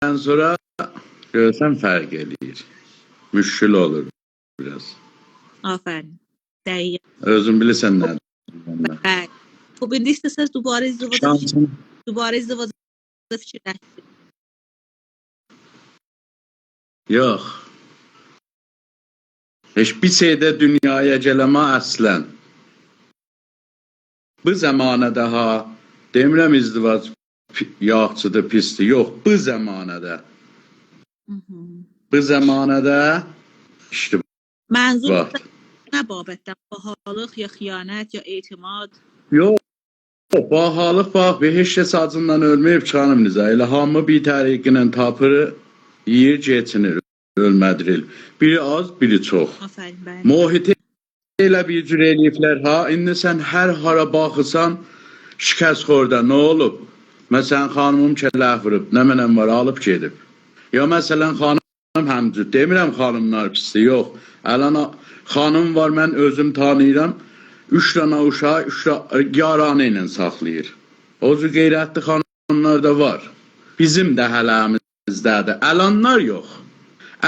Sonra görsən fərq eləyir. Müşkül olur biraz. Aferin. Dəqiq. Özün bilirsən nədir. Bəli. Xub indi istəsəz dubara izdivaca Şansın dubara izdivaca fikirləşin. yox. Heç bir şeydə dünyaya gəlmə əslən. Bu zəmanədə ha, demirəm izdivac yaxşıdır, pisdir. Yox, bu zəmanədə. Bu zəmanədə işdir Mənzur bax. nə babətdən? Bahalıq ya xəyanət ya etimad? Yox, bahalıq bax, bir heç kəs acından ölməyib xanım Nizə. Elə hamı bir təriqi ilə tapır, yeyir, keçinir, ölmədiril. Biri az, biri çox. Aferin, bəli. Muhiti elə bir cür eləyiblər ha. İndi sən hər hara baxırsan, şikəst xorda nə olub? Məsələn, xanımım kələf vurub, nə mənəm var, alıb gedib. Ya məsələn, xanım həmcür, demirəm xanımlar pisdir, yox. Əlana xanım var, mən özüm tanıyıram. 3 dənə uşağı, 3 yaranı ilə saxlayır. O cür qeyrətli xanımlar da var. Bizim də hələmizdədir. Əlanlar yox.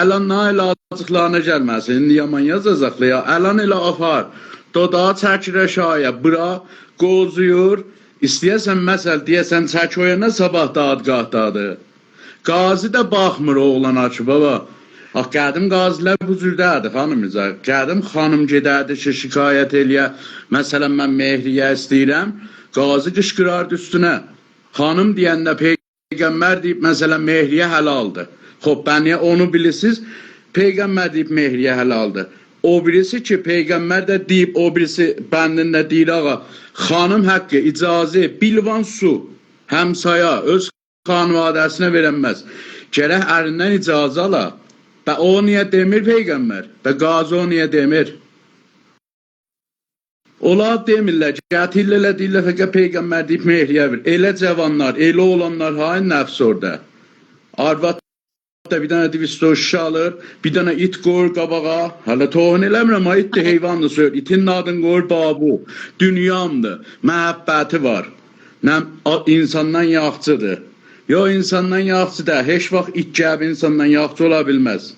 Əlanlar elə acıqlarına gəlməsin. İndi yaman yazacaqlar ya. Əlan elə apar. Dodağı çəkir aşağıya, bura qozuyur. İstəyəsən məsəl deyəsən çək o yana sabah dadqahdadır. Qazi də baxmır oğlana ki, baba. Bax, qədim qazilər bu cürdədir xanım İza. Qədim xanım gedərdi ki, şikayət eləyə. Məsələn, mən mehriyə istəyirəm. Qazi qışqırardı üstünə. Xanım deyəndə peyğəmbər deyib, məsələn, mehriyə həlaldır. Xoş, bən niyə onu bilirsiniz? Peyğəmbər deyib mehriyə həlaldır. O birisi ki, peyğəmbər də deyib, o birisi bəndində deyir ağa, xanım haqqı, icazə, bilvan su, həmsaya, öz xanvadəsinə verənməz. Gərək ərindən icazə ala. Və o niyə demir peyğəmbər? Və qazi o niyə demir? Onlar demirlər, gətirirlər, deyirlər, fəqət peyğəmbər deyib mehriyə ver. Elə cavanlar, elə olanlar hain nəfs orada. Arvad da bir dənə divisto şişə alır, bir dənə it qoyur qabağa. Hələ tohun eləmirəm, ha itdir, heyvandır, söylür. İtin adını qoyur babu. Dünyamdır, məhəbbəti var. Nə, insandan yaxçıdır. Yo, insandan yaxçı da, heç vaxt it gəlib insandan yaxçı ola bilməz.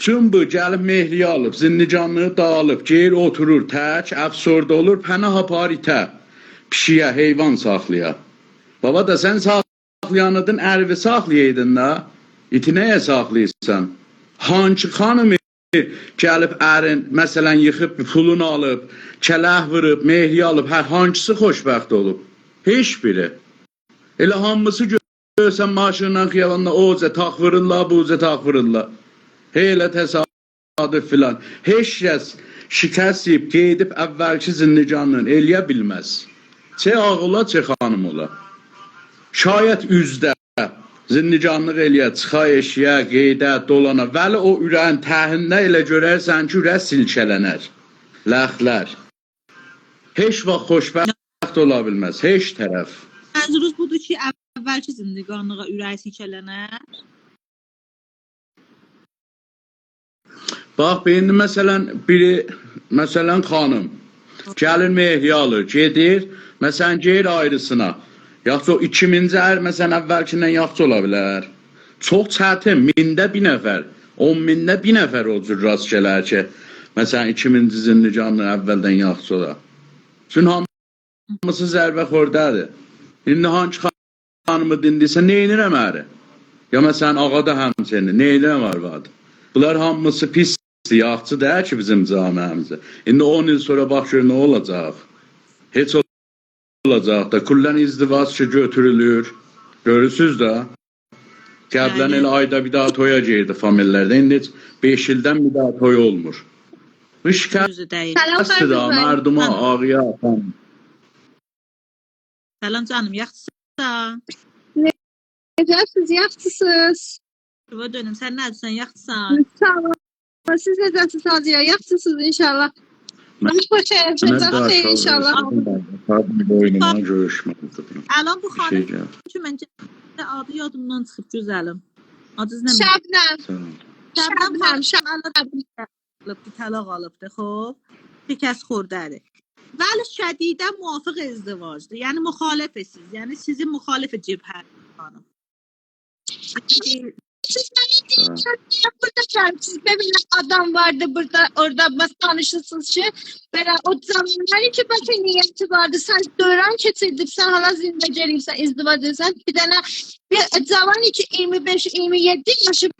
Çün bu gəlib mehriyə alıb, zindicanlığı dağılıb, geyir oturur, tək, əfsurda olur, pənah apar itə, pişiyə, heyvan saxlaya. Baba da sən saxlayanıdın, ərvi saxlayaydın da, iti nəyə saxlayırsan? Hansı xanımı gəlib ərin, məsələn, yıxıb, pulunu alıb, kələh vurub, mehriyə alıb, hər hansısı xoşbəxt olub? Heç biri. Elə hamısı görsən maşınla xiyabanda o cə tax vururlar, bu cə tax vururlar. Elə təsadüf filan. Heç kəs şikəst yeyib, gedib əvvəlki zindicanlığını eləyə bilməz. Çe ağa ola, çe xanım ola. Şayət üzdə zindicanlıq eləyə, çıxa eşiyə, qeydə, dolana. Vəli o ürəyin təhində elə görərsən ki, ürək silkələnər, ləxtlər. Heç vaxt xoşbəxt ola bilməz, heç tərəf. Mənzurunuz budur ki, əvvəlki zindiqanlığa ürək silkələnər. Bax, indi məsələn, biri, məsələn, xanım gəlir mehriyə alır, gedir, məsələn, gedir ayrısına. Yaxşı, o 2000-ci ər, məsələn, əvvəlkindən yaxşı ola bilər. Çox çətin, mində bir nəfər, 10 mində bir nəfər o cür rast gələr ki, məsələn, 2000-ci zindicanlı əvvəldən yaxşı ola. Çünki hamısı zərbə xordədir. İndi hansı xanımı dindirsə, neynirəm əri? Ya məsələn, ağa da həmçinin, neynirəm arvadı? Bunlar hamısı pisdir, yaxşı deyil ki bizim camiəmizə. İndi 10 il sonra bax gör nə olacaq. Heç olacaq da. Kullən izdivac ki götürülür. Görürsüz də. Qəblən Bəli. elə ayda bir daha toya girdi famillərdə. İndi heç 5 ildən bir daha toy olmur. Bu Düzdür, dəqiq. Salam şikəstdir da, xanım. mərduma, ağıya. Salam canım, yaxşısan? Necəsiniz? Yaxşısınız? Yuva dönüm, sən nədirsən, yaxşısan? Sağ olun. Siz necəsiniz Hacıya? Yaxşısınız inşallah. Baş başa Mən yaşayacaq xeyir inşallah. Boynuma görüşmədim. Əlan bu Bir şey xanım gəldi. ki, məncə adı yadımdan çıxıb gözəlim. Adı nə? Şəbnəm. Salam. Şəbnəm Şəbnəm, xanım əlan alıbdı, təlaq alıbdı, xop. Şikəst xordədir. Vəli şədidə muvafiq izdivacdır. Yəni müxalifəsiz. Yəni sizi müxalif cibhə xanım. Siz mənə deyirsiniz, niyə burada gəlmisiniz? Belə adam vardı burada, orada bəs danışırsınız ki, belə o zamanlar ki, bəlkə niyyəti vardı. Sən dövran keçirdibsən, hala zində gəlibsən, izdivac edirsən. Bir dənə bir cavan ki 25-27 yaşı.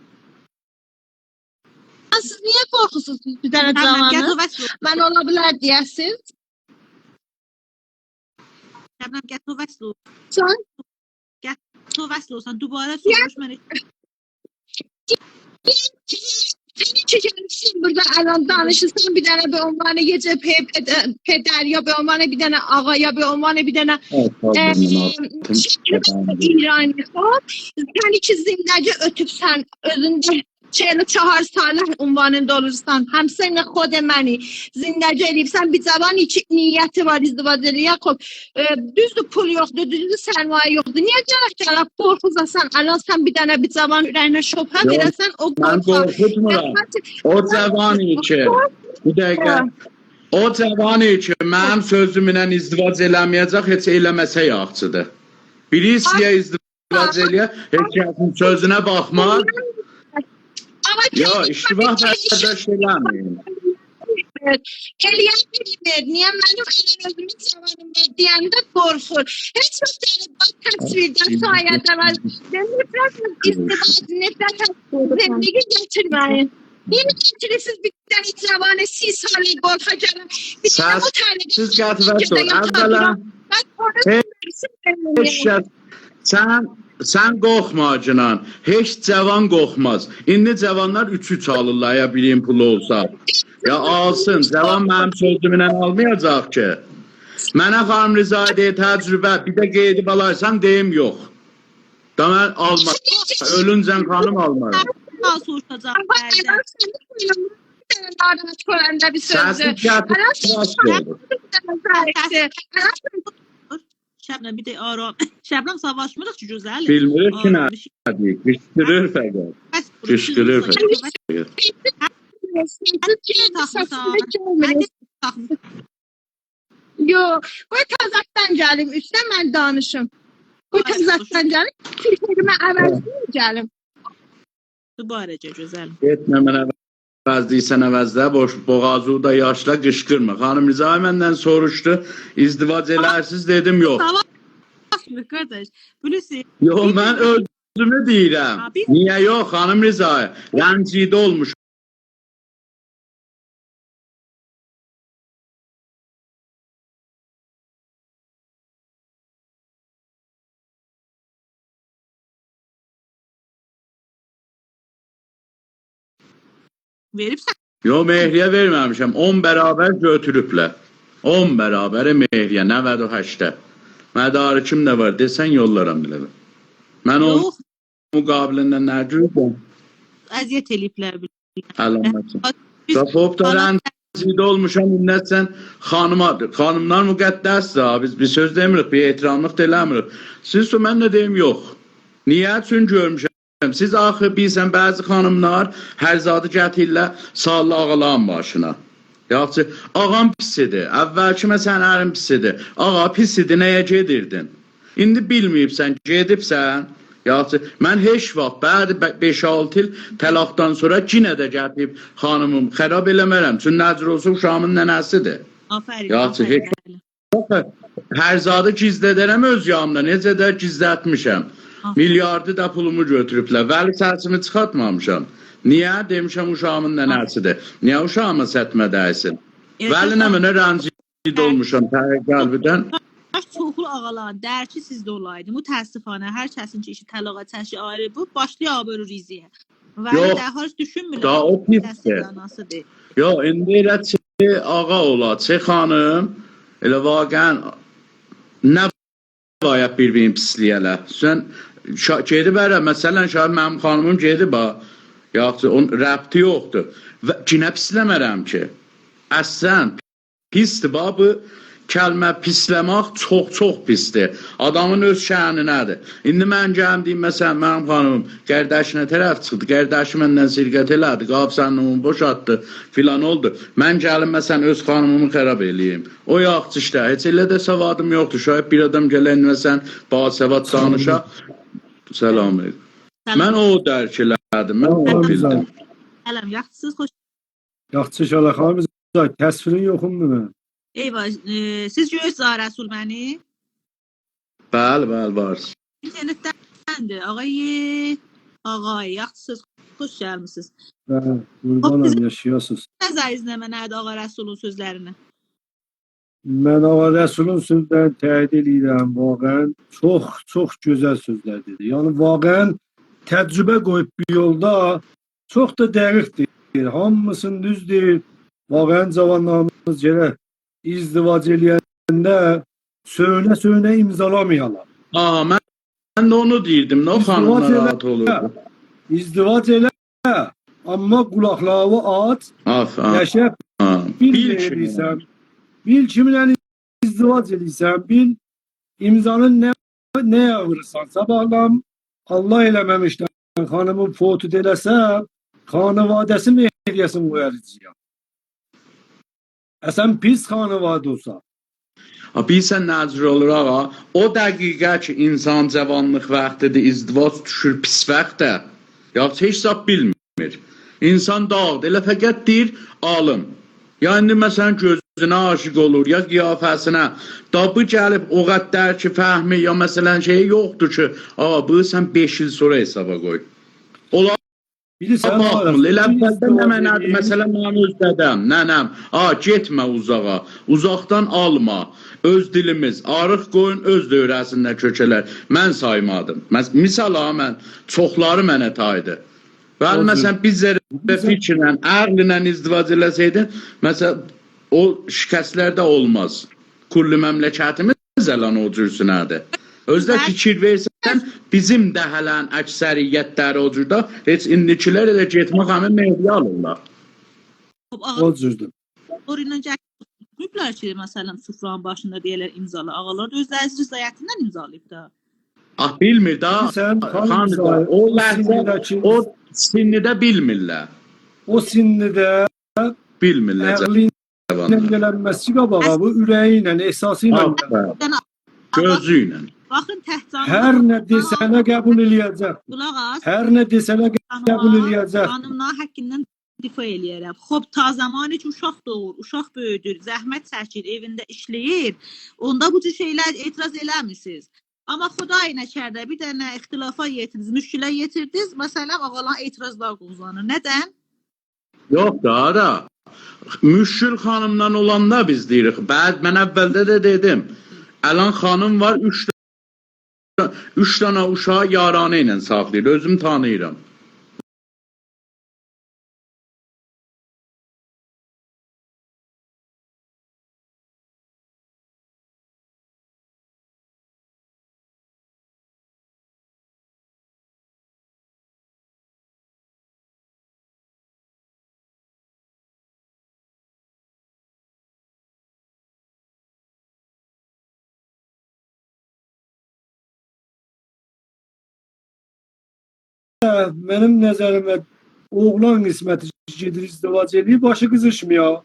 Siz niyə qorxursunuz bir dənə Şəbnəm, gəl cavanı? o vəsl ol. Mən ola bilər deyəsiniz. Şəbnəm, gəl o vəsl ol. Sən تو وصل olsan dubara soruş mənə. Seni ki gəlmişsin burada الان danışırsan bir dənə به عنوان یه جبهه پدر یا به عنوان bir dənə ağa ya به عنوان bir dənə ایرانی خب səni ki زندگی ötübsən özündə 44 salə ünvanında olursan همسن خود منی زندگی eləyibsən bir cavan ki niyyəti var izdivac eləyə خب düzdür pul yoxdur düzdür sərmayə yoxdur niyə gələk gələk qorxuzasan الان sən bir dənə bir cavan ürəyinə şübhə Yox, verəsən o Mən qorxa qorxutmuram. O cavan ki, bir dəqiqə. O cavan ki, mənim sözümlə izdivac eləməyəcək, heç eləməsə yaxşıdır. Biri istəyə izdivac eləyə, heç kəsin sözünə baxmaz. Amma Yo, iştibah bərdəş eləməyin. Eləyə bilmir. Niyə mənim elə özümün cavanım var deyəndə qorxur. Heç vaxt elə bax təsvirdə, sayədə var. Nifrət izdivac, nifrət zindagi gətirməyin. Niyə getirirsiniz bir dənə cavanı 30 salə qorxa gələn? Bir dənə o tərəfə Siz gətirə sor. Əvvəla Mən orada heç kəs sən qorxma acınan. Heç cavan qorxmaz. İndi cavanlar 3-3 alırlar ya birin pulu olsa. Ya alsın. Cavan mənim sözümlə almayacaq ki. Mənə xanım Rıza deyə təcrübə, bir də qeydi alarsan deyim yox. Da mən alma. Ölüncən xanım almaram. Sual soruşacaq bəzən. Narahat koyanda bir sözü. Səsiz gətirə sor. Şəbnəm bir də aram. Şəbnəm savaşmırıq ki, gözəl. Bilmirik ki, nə deyik. Qışqırır fəqət. Qışqırır fəqət. Yo, qoy təzaddan gəlim, üstə mən danışım. Qoy təzaddan gəlim, fikrimi əvəzləyim gəlim. Dubarəcə gözəl. Getmə mənə əvəzliysən əvəzlə, boş boğazı da yaşla qışqırma. Xanım Rıza məndən soruşdu, izdivac elərsiz dedim yox. Savaşmırıq qardaş. Bilirsiz, Yox, mən özümü deyirəm. Ha, biz- Niyə yox, xanım Rıza? Rəncidə olmuş. veribsən. Yox, mehriyə verməmişəm. 10 bərabər götürüblər. 10 bərabərə mehriyə, 98-də. Mədarikим də var, desən yollaram belə. Mən onun Yox, müqabilində nə cürəm? əziyyət eləyiblər. Əlamət. Biz Qapıb da bana- rəncidə olmuşam, minnətsən xanıma, xanımlar müqəddəsdir ha, biz bir söz demirik, bir ehtiramlıq da eləmirik. Siz mən də deyim yox. Niyə? Çünki görmüşəm. Siz axı bilirsən bəzi xanımlar hər zadı gətirirlər sallı ağaların başına. Yaxşı, ağam pis idi. Əvvəlki məsələn ərim pis idi. Ağa pis idi, nəyə gedirdin? İndi bilməyibsən, gedibsən. Yaxşı, mən heç vaxt bədi 5-6 il təlaqdan sonra yenə də gətirib xanımım xərab eləmərəm. Çünki nəcür olsa uşağımın nənəsidir. Afərin. Yaxşı, afərin, heç- bəli. Hər zadı gizlədərəm öz yanımda. Necə də gizlətmişəm. Aferin. Milyardı da pulumu götürüblər. Vəli səsimi çıxartmamışam. Niyə? Demişəm uşağımın nənəsidir. Niyə uşağıma sətmə dəysin? Elə Vəli nə mənə rəncid olmuşam təhər qəlbidən. Kaş çoxlu ağaların dərki sizdə olaydı. Mütəəssifanə hər kəsin ki işi təlaqa çəşi ayrı bu başlıyor abruriziyə. Və Yox, dərhal düşünmürlər. daha o pisdir. Təsir anasıdır. Yo, indi elə çi ağa ola, çi xanım, elə vaqəən nə bayaq bir-birini pisləyələr. Sən gedib ərə, məsələn, şahid mənim xanımım gedib ha. Yaxşı, onun rəbti yoxdur. Və cinə pisləmərəm ki. Əslən pisdir bax bu kəlmə pisləmək çox-çox pisdir. Adamın öz şəninədir. İndi mən gəlim deyim məsələn mənim xanımım qardaşına tərəf çıxdı, qardaşı məndən sirqət elədi, qalıb sənin onu boşatdı filan oldu. Mən gəlim məsələn öz xanımımı xərab eləyim. O yaxşı işdə, heç elə də savadım yoxdur. Şayad bir adam gələn məsələn basavad danışa. Salam aleyküm. Mən o dərk elədim, mən onu bildim. Salam, yaxşısınız, xoş. Yaxşı inşallah xanım Rıza, təsvirin yoxumdur mən. Eyvah, siz görürsünüz Ağa Rəsul məni? Bəli, bəli, var. İnternetdəndir. Ağay, ağay, yaxşısınız, xoş gəlmisiniz. Bəli, qurbanam, yaşayasınız. Nəzərinizlə nə mənədir Ağa Rəsulun sözlərini? Mən Ağa Rəsulun sözlərini təyid eləyirəm. Vaqəən çox, çox gözəl sözlər dedi. Yəni vaqəən təcrübə qoyub bir yolda çox da dəqiq deyir. Hamısını düz deyir. Vaqəən cavanlarımız gərək izdivac eləyəndə söynə-söynə imzalamayalar. Aa, mən də onu deyirdim, nə o xanım İzdivac elə. narahat olurdu. İzdivac elə, amma qulaqlarını aç, Aferin. yaşa, bil Bil nə ki. eləyirsən, bil kiminlə izdivac eləyirsən, bil imzanın nəyə vurursan. Sabahlam Allah eləməmişdən xanımın fotut eləsə, xanivadəsi mehdiyəsini qoyar içiyə. Əsən pis xanivadə olsa. Ha, bilsən nə cür olur ağa? O dəqiqə ki, insan cavanlıq vaxtıdır, izdivac düşür pis vaxtə. Ya heç zat bilmir. İnsan dağdır, elə fəqət deyir alım. Ya indi məsələn gözünə aşiq olur, ya qiyafəsinə. Da bu gəlib o qədər ki, fəhmi ya məsələn şeyi yoxdur ki, ağa bu sən 5 il sonra hesaba qoy. Ola Bilirsən, baxmır. Elə bir əvvəldən nə izdivac mənadır? eləyir, Məsələn, mənim öz dədəm, nənəm, a getmə uzağa, uzaqdan alma. Öz dilimiz, arıq qoyun öz dövrəsində kökələr. Mən saymadım. Misal ha mən çoxları mənə taydı. Bəli, O cür. məsələn biz zərrə fikirlə, əqlinlə izdivac eləsəydin, məsələn o şikəstlər də olmaz. Kulli məmləkətimiz əlan o cürsünədir. Özdə fikir versən, bizim də hələn əksəriyyətləri o cürdə, heç indikilər elə getmək həmin mehriyə alırlar. Xoş, ağa O cürdür. Orayla gəliblər ki, məsələn, sufranın başında deyirlər imzala. Ağalar da özləri rızayətindən imzalayıb da. Ah, bilmir da. Bilirsən, xanım Xanım Rıza, da, o o ləhzə, sinidəki, o sinnidə bilmirlər. o sinnidə Bilmirlər əqli cavanlar. gələnməsi qabağa bu ürəyi ilə, ehsası ilə Aferin. Yəni Gözü ilə. baxın təhcanlı hər nə desənə qəbul eləyəcək. Qulaq as. Hər nə desənə qəbul eləyəcək. Xanımlar haqqindən difa eləyərəm. Xoş, ta zamanı ki uşaq doğur, uşaq böyüdür, zəhmət çəkir, evində işləyir. Onda bu cür şeylər etiraz eləmirsiniz. Amma Xuday nəçərdə bir dənə ixtilafa yetirdiniz, müşkülə yetirdiniz, məsələn, ağalan etirazlar qozlanır. Nədən? Yox da da. Müşkül xanımdan olanda biz deyirik. Bəd mən əvvəldə də dedim. Əlan xanım var 3 3 dənə uşağı yaranə ilə saxlayır. Özüm tanıyıram. Mənim nəzərimə oğlan qisməti gedir izdivac eləyir, başı qızışmıyor.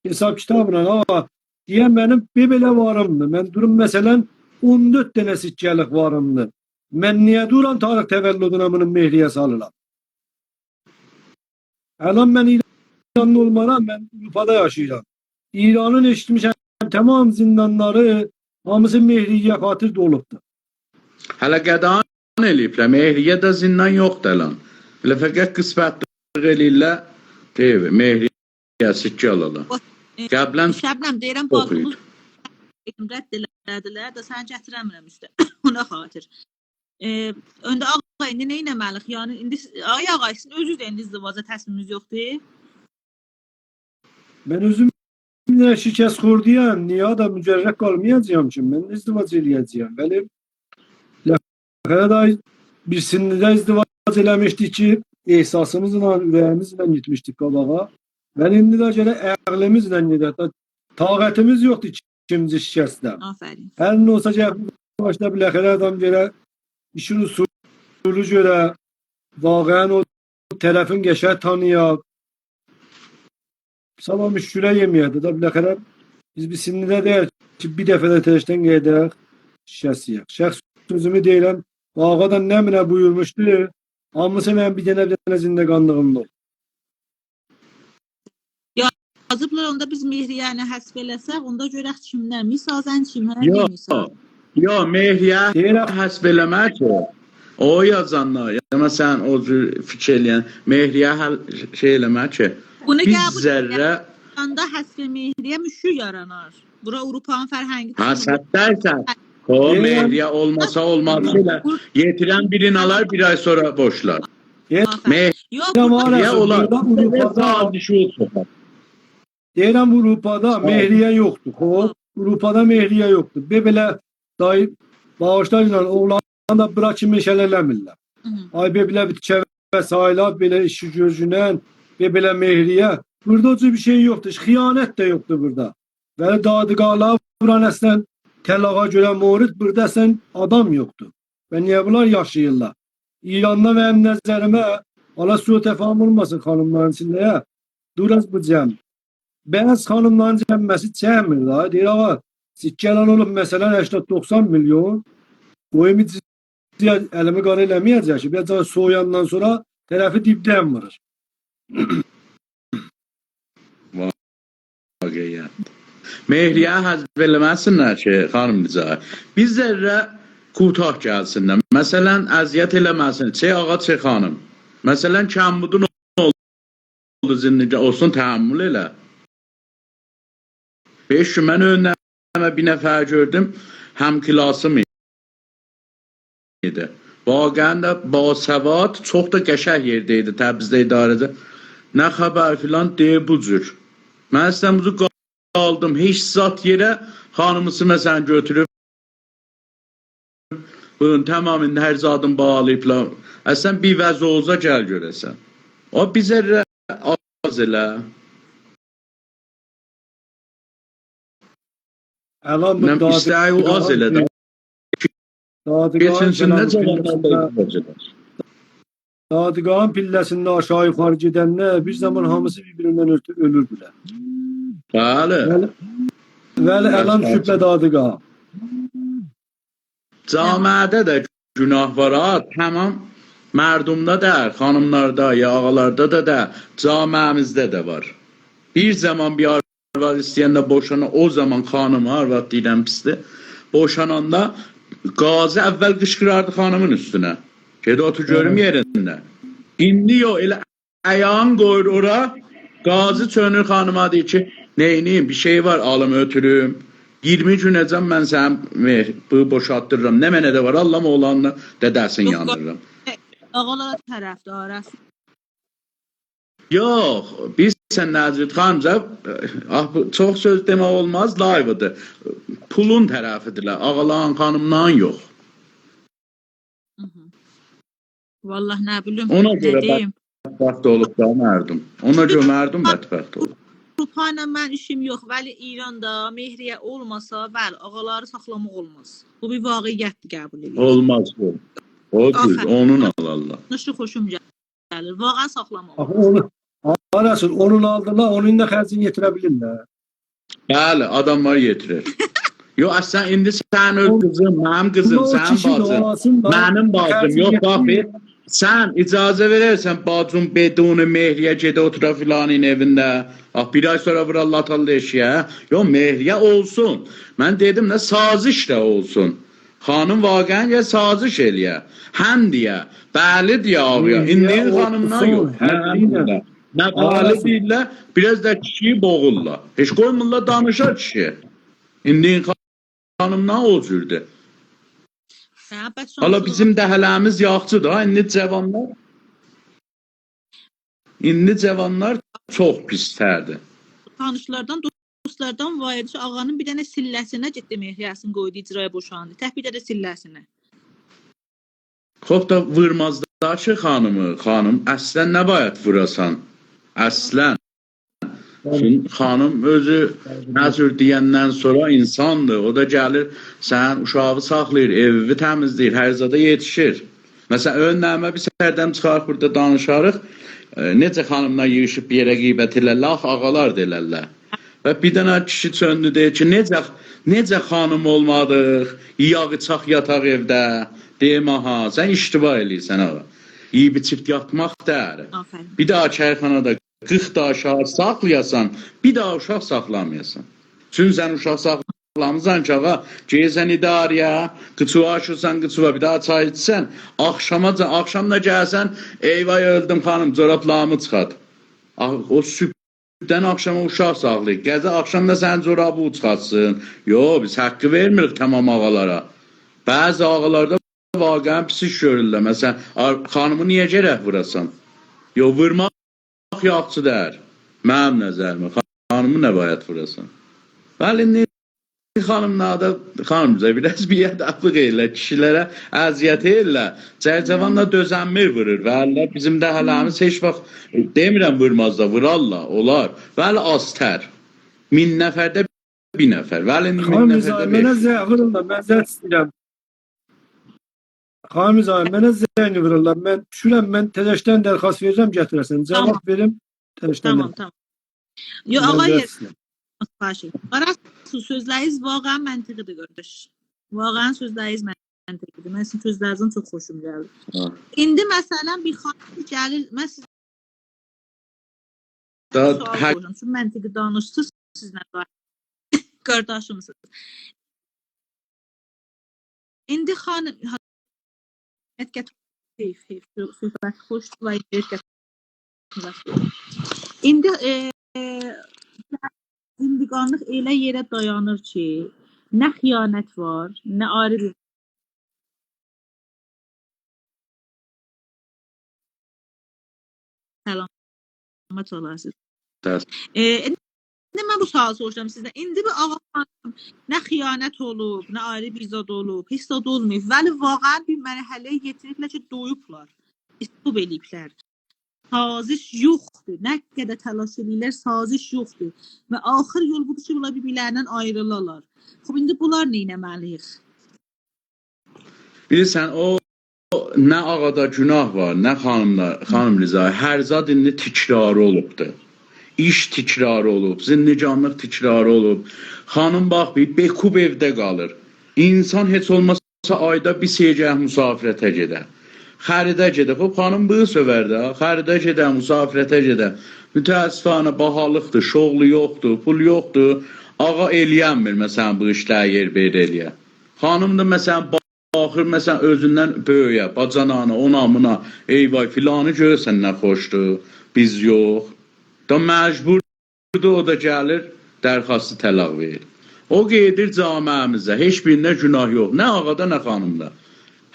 Hesab kitabla ha. Deyə mənim bir belə varımdır. Mən durum məsələn 14 dənə sikkəlik varımdır. Mən niyə duram tarix təvəllüdünə bunun mehriyə salıram? Əlan mən İranlı olmaram, mən Avropada yaşayıram. İranın eşitmişəm tamam zindanları hamısı mehriyyə xatir dolubdur. Hələ qədağan eləyiblər. Mehriyə də zindan yoxdur əlan. Elə fəqət qismətlik eləyirlər. Deyir, mehriyə sikkə alırlar. Qəblən Şəbnəm deyirəm, çox balımız idi. rədd elədilər də səni gətirəmirəm üstə. Ona xatir. Öndə ağa indi nə etməliyik? Yəni indi ay ağa sizin özünüz də indi izdivaca təsliminiz yoxdur. Mən özüm nə şikəst xurdiyəm, niyə da mücərrəd qalmayacağam ki, mən izdivac eləyəcəyəm. Bəli, biləxərə da bir sinnidə izdivac eləmişdik ki, ehsasımızla, ürəyimizlə getmişdik qabağa. Mən indi də gələ əqlimizlə gedək. Da taqətimiz yoxdur ikinci şikəstdə. Afərin. Hər nə olsa gəlib başda biləxərə adam görə işin usulü görə vaqəən o tərəfin qəşəng tanıya sabah müşkülə yeməyədi da biləxərə biz bir sinnidə deyək ki, bir dəfə də təşdən gedək şəxsiyyət. Şəxs sözümü deyirəm, ağa da nə minə buyurmuşdu, Hamısı mənim bir dənə zindəqanlığımda olub. Yazıblar onda biz mehriyəni həsb eləsək, onda görək kimlər misazən kimlər Yox. misal. Yo, mehriyə Deyirəm, həsb eləmə ki, o yazanlar, ya məsələn o cür fikir eləyən mehriyə həl şey eləmə ki, Bunu bir qəbul zərrə edəndə həsb mehriyə müşkül yaranar. Bura Avropanın fərhəngi. ha sətlərsə o Deyirəm- mehriyə olmasa olmaz elə yetirən birini alar bir ay sonra boşlar. Yox, Deyirəm, burada Mehriyə Rəsul, olar. burada Avropada, Sazişi olsun. deyirəm Avropada mehriyə yoxdur. Xoş, Avropada mehriyə yoxdur. Be belə dayı bağışlayın, oğlanı da bura kimi şələləmirlər. Hı. Ay be belə bir kəvə sayla, belə işi gözünən, be belə mehriyə. Burada o cür bir şey yoxdur. Xiyanət də yoxdur burada. Və dadıqalar buranın əslən təlağa görə morid burada əslən adam yoxdur. Və niyə bunlar yaşayırlar? İranda mənim nəzərimə ala suyu təfahüm olmasın xanımların içində ya. Duraz bu cəm. Bəzi xanımların cəmməsi çəkmir da. Deyir ağa, sikkələn olub məsələn 80-90 milyon. Qoyum əlimi qara eləməyəcək ki, biraz daha soğuyandan sonra tərəfi dibdən vurur. Vaqiət. Mehriyə həzb eləməsinlər ki, xanım Nizai. Bir zərrə kutah gəlsinlər. Məsələn, əziyyət eləməsin. Çey ağa, çey xanım. Məsələn, kəmbudun oldu zindigi olsun təhammül elə. 5 gün mən önləmə bir nəfər gördüm, həm klasım idi. Vaqəən də basəvad, çox da qəşəng yerdə idi Təbrizdə idarədə. Nə xəbər filan deyə bu cür. Mən əslən bu qaldım heç zat yerə xanımısı məsələn götürüb bunun tamamını hər zadın bağlayıblar. Əslən bir vəz olsa gəl görəsən. O bizə az elə. Əlan bu Nə istəyi o az elə də. Dadıqağın Geçinsinlər cavanlar da icazə edər. Dadıqağın pilləsində aşağı yuxarı gedənlər bir zaman hamısı bir-birindən ölürdülər. Bəli. Bəli, bəli əlan şübhə dadıqağa. Camiədə də günah var ha, tamam. Mərdumda da, xanımlarda, ya ağalarda da, camiəmizdə də var. Bir zaman bir arvad istəyəndə boşana, o zaman xanım, arvad deyirəm pisdir. Boşananda qazi əvvəl qışqırardı xanımın üstünə. Ged otur görüm yerində. İndi yo elə ayağın qoyur ora, qazi çönür xanıma deyir ki, neyniyim, bir şey var, alım ötürüm. 20 günəcəm mən səni bu boşaltdırıram. Nə mənə də var, Allahım oğlanla dədəsini Yox, yandırıram. Ağalara tərəfdar. Yox, biz sən Nəcid xanım, ah, bu çox söz demək olmaz, live-dır. Pulun tərəfidirlər, ağalan xanımdan yox. Vallah nə bilim, Ona nə görə deyim. Bədbəxt olub da mərdum. Ona görə mərdum bədbəxt olub. Avropa ilə mən işim yox, vəli İranda mehriyə olmasa, bəli, ağaları saxlamaq olmaz. Bu bir vaqiətdir qəbul edilir. Olmaz bu. O düz, Axı. onun Allah. Danışıq xoşum gəlir. Vaqəən saxlamaq Axı olmaz. onu Arasın, onun aldılar, onun da xərcini yetirə bilirlər. Bəli, adamlar yetirir. Yox, əslən indi sən öz qızın, mənim qızım, O sənin kişi də bacın. olasın da, Mənim bacım xərcini yox, bax yetirir. bir. Sən icazə verərsən bacın beduni mehriyə gedə otura filanın evində. Ah bir ay sonra vura latalı eşiyə. Yox, mehriyə olsun. Mən dedim nə saziş də olsun. Xanım vaqəən ya saziş eləyə. Həm deyə, bəli deyə ağaya. Mehriyə İndi xanımdan olsun, yox. Nə həm deyirlər, nə bəli Arasın. deyirlər, biraz da kişiyi boğurlar. Heç qoymurlar danışar kişi. İndi xanımdan o cürdür. Hə, bəs Hala bizim dəhələmiz yaxşıdır ha. İndi cavanlar İndi cavanlar çox pislərdir. Tanışlardan, dostlardan var idi ki, ağanın bir dənə silləsinə getdi mehriyəsini qoydu, icraya boşandı. Tək bir dənə silləsinə. Çox da vurmazlar ki xanımı, xanım əslən nə bayat vurasan? Əslən. Çünki xanım özü nə cür deyəndən sonra insandır. O da gəlir, sənin uşağı saxlayır, evi təmizləyir, hər zada yetişir. Məsələn, ön nəmə bir sərdəm çıxarıq burada danışarıq. Necə xanımlar yığışıb bir yerə qeybət elələr, axı ağalar da elələr. Və bir dənə kişi çöndü deyir ki, necə xanım olmadıq, yağ çaq yataq evdə. Deyim aha, sən iştiba eləyirsən ağa. Yeyib içib yatmaq deyil. Aferin. Bir daha çayxanada 40 da aşağı saxlayasan, bir daha uşaq saxlamayasan. Çünki sən uşaq saxlamısan ki, ağa, gəlsən idarəyə, qıçıva aşırsan, qıçıva bir daha çay içsən, axşamacan, axşam da gəlsən, eyvay öldüm xanım, corablarımı çıxart. O sübhdən axşama uşaq saxlayır. Gəzə axşam da sənin corabı çıxartsın. Yo, biz haqqı vermirik tamam ağalara. Bəzi ağalarda vaqəən pis iş görürlər. Məsələn, xanımı niyə gərək vurasan? Yo, vurmaq yaxşı deyil. Mənim nəzərimə, xanımı nə bayat vurasan? Bəli, indi xanımlar da, xanım bizə biraz biədəblik ellər, kişilərə əziyyət ellər. Cərcəvanla dözənmir vurur. Bəli, bizim də hələmiz heç vaxt demirəm vurmaz da, vurarlar, olar. Bəli, az tər. 1000 nəfərdə bir nəfər. Bəli, indi 1000 Xanım nəfərdə Rızayı, mənə 5. zəng vururlar, mən zəng istəyirəm. Xanım Rızayı, mənə zəng vururlar. Mən düşürəm, mən tələşdən dərxast verirəm, gətirəsən. Cavab Tamam. verim, tələşdən. Tamam, tamam. Yo, Mən ağay zəng istəyirəm. xahiş edirəm. Arası sözləriniz vaqəən məntiqidir qardaş. Vaqəən sözləriniz məntiqidir. Mən sizin sözlərinizdən çox xoşum gəldi. Ha. İndi məsələn bir xanım gəlir, mən sizə Da, sual qoyuram. Çünki məntiqi danışsız sizlə qardaşımsınız. İndi xanım həqiqət heyf, heyf, söhbət xoşdur və həqiqət. İndi zindiqanlıq elə yerə dayanır ki, nə xəyanət var, nə ayrı bir səlamət olasınız. İndi mən bu sualı soruşuram sizdən. İndi bu ağa xanım nə xəyanət olub, nə ayrı bir zad olub, heç zad olmayıb. Vəli vaqəən bir mərhələyə yetiriblər ki, doyublar, istop eləyiblər. Saziş yoxdur. Nə qədər təlaş eləyirlər, saziş yoxdur. Və axır yol budur ki, bunlar bir-birlərindən ayrılarlar. Xub indi bunlar nə etməliyik? Bilirsən, o nə ağada günah var, nə xanımda, xanım Rıza, hər zad indi təkrarı olubdur. İş təkrarı olub, zindicanlıq təkrarı olub. Xanım bax bir bekub evdə qalır. İnsan heç olmasa ayda bir seyirgah müsafirətə gedə. Xəridə gedə. Xub xanım bığı sövər də, xəridə gedə, müsafirətə gedə. Mütəəssifanə bahalıqdır, şoğlu yoxdur, pul yoxdur. Ağa eləyənmir məsələn bu işləri yer beyr eləyə. Xanım da məsələn baxır məsələn özündən böyüyə, bacanana, ona buna, eyvay filanı görürsən nə xoşdur, biz yox. Da məcburdur o da gəlir dərxastı təlaq verir. O gedir caməmizə, heç birində günah yox, nə ağada nə xanımda.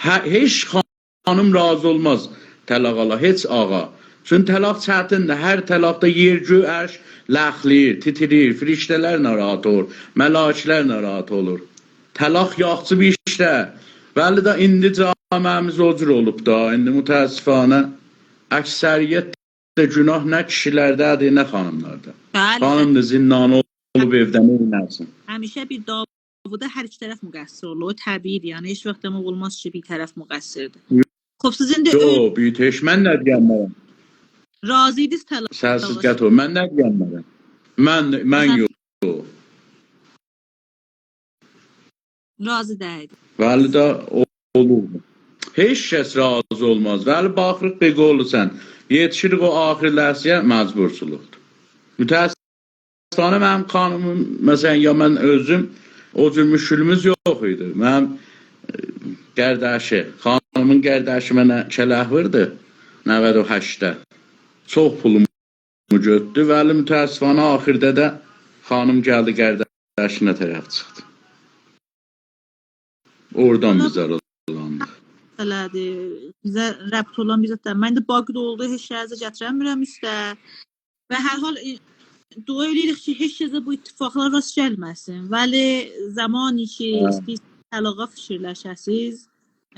Hə, heç xanım razı olmaz təlaq ala, heç ağa. Çünki təlaq çətindir, hər təlaqda yer göy ərş ləxləyir, titirir, firiştələr narahat olur, məlakilər narahat olur. Təlaq yaxçı bir işdə. Bəli də indi caməmiz o cür olub da, indi mütəəssifanə əksəriyyət də günah nə kişilərdədir, nə xanımlarda. Bəli, Xanım da zindanı olub evdə nə etsin? həmişə bir davada hər iki tərəf müqəssir olur. O təbiidir. Yəni heç vaxt demək olmaz ki, bir tərəf müqəssirdir. Xub siz indi Yo, büyük heç mən nə deyəmərəm. razı idiniz tələb. Sənsiz qət ol. Mən nə deyəmərəm? Mən yox. Razı deyil. Bəli də olur. Heç kəs razı olmaz. Bəli baxırıq beqolu sən. Yetişirik o axir ləhzəyə məcburçuluqdur. Mütəəssifanə mənim xanımım, məsələn, ya mən özüm o cür müşkülümüz yox idi. Mənim qardaşı, xanımın qardaşı mənə kələh vurdu 98-də. Çox pulumu götürdü. Bəli mütəəssifanə axirdə də xanım gəldi qardaşına tərəf çıxdı. Oradan biz aralandıq. Məsələdir. Bizə rəbt olan bir zətlər. Mən də Bakıda oldu, heç kəsə gətirəmirəm üstə. Və hər hal dua eləyirik ki, heç kəsə bu ittifaqlar rast gəlməsin. Vəli zamanı ki, istəyirsiniz təlaqa fikirləşəsiz,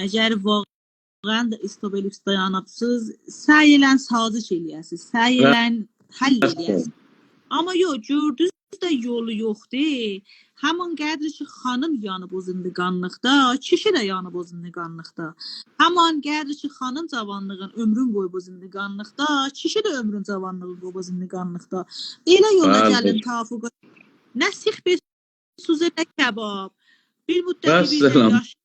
əgər vaqəən də istop eləyib dayanıbsınız, səy elən saziş eləyəsiniz, səy elən həll eləyəsiniz. Amma yox, gördünüz də yolu yoxdur. Həmin qədər ki, xanım yanıb o zindiqanlıqda, kişi də yanıb o zindiqanlıqda. Həmin qədər ki, xanım cavanlığın ömrün qoyub o zindiqanlıqda, kişi də ömrün cavanlığın qoyub o zindiqanlıqda. Elə yola gəlin tavaffuqa. Nə six bir suzə, nə kəbab. Bir müddət bir Vəssalam. yaş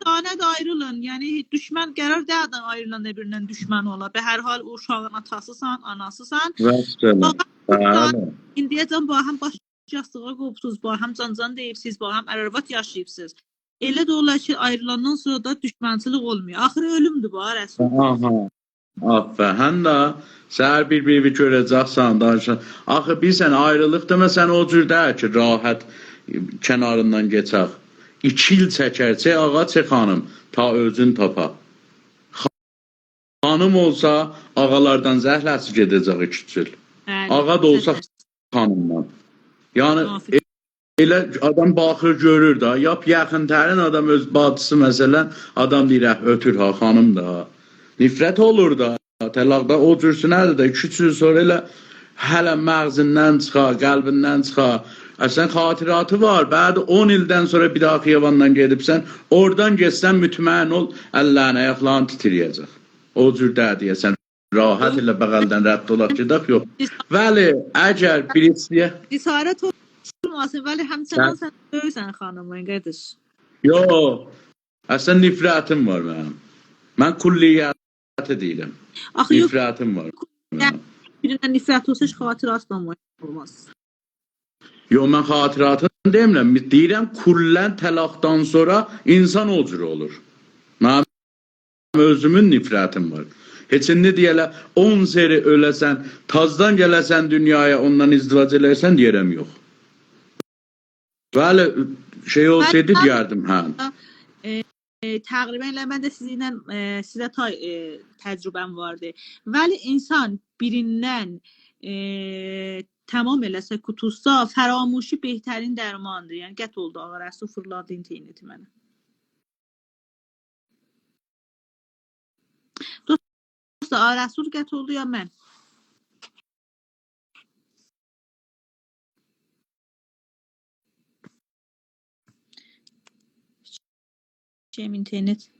Dostane də ayrılın. Yəni düşmən qərar deyil ayrılan da birindən düşmən ola. Be hər hal o uşağın atasısan, anasısan. Vəssalam. Bəli. İndiyəcən bu hem baş yastığa qopsuz, bu hem can-can deyibsiz, bu hem ər-arvad yaşayıbsınız. Elə də olar ki, ayrılandan sonra da düşmənçilik olmuyor. Axırı ölümdür bu, ha, Rəsul. Aha. Aferin. Həm də səhər bir-birini görəcəksən, danışan. Axı bilirsən ayrılıq demə sən o cür deyil ki, rahat kənarından keçək. 2 il çəkər, çək ağa, çək xanım, ta özün tapa. Xanım olsa ağalardan zəhləsi gedəcək 2 il. Bəli. Ağa da olsa xanımdan. Yəni Müvafiq. elə adam baxır görür da, yap yaxın tərin adam öz bacısı məsələn, adam deyir, "Əh, ötür ha xanım da." ha." Nifrət olur da, təlaqda o cürsünədir də 2-3 il sonra elə hələ məğzindən çıxa, qəlbindən çıxa. Əslən xatiratı var. Bəd 10 ildən sonra bir daha xiyabandan gedibsən, oradan getsən mütməyin ol, əllərin, ayaqların titrəyəcək. O cür də deyəsən rahat elə bəğəldən rədd olaq gedək yox. Bəli, əgər birisiyə Cəsarət olmasın, vəli həmçinin sən böyüksən xanımın qardaş. Yo, əslən nifrətim var mənim. Mən kulliyyatı deyirəm. Axı yox, Nifrətim var. Mənim. birindən nifrət olsa heç xatirat da olmaz. Yo, mən xatiratını demirəm. Deyirəm kullən təlaqdan sonra insan o cür olur. Mənim özümün nifrətim var. Heç indi deyələ 10 seri öləsən, tazdan gələsən dünyaya, ondan izdivac eləsən deyirəm yox. Bəli, şey olsaydı deyərdim hə. Təqribən elə mən də sizinlə sizə tay təcrübəm vardı. Vəli insan birindən tamam eləsə, qutulsa, fəramuşi behərin dərmandır. Yəni qət oldu ağa Rəsul fırladı interneti mənə. Dostlar, ağa Rəsul qət oldu ya mən? Şeyim internet.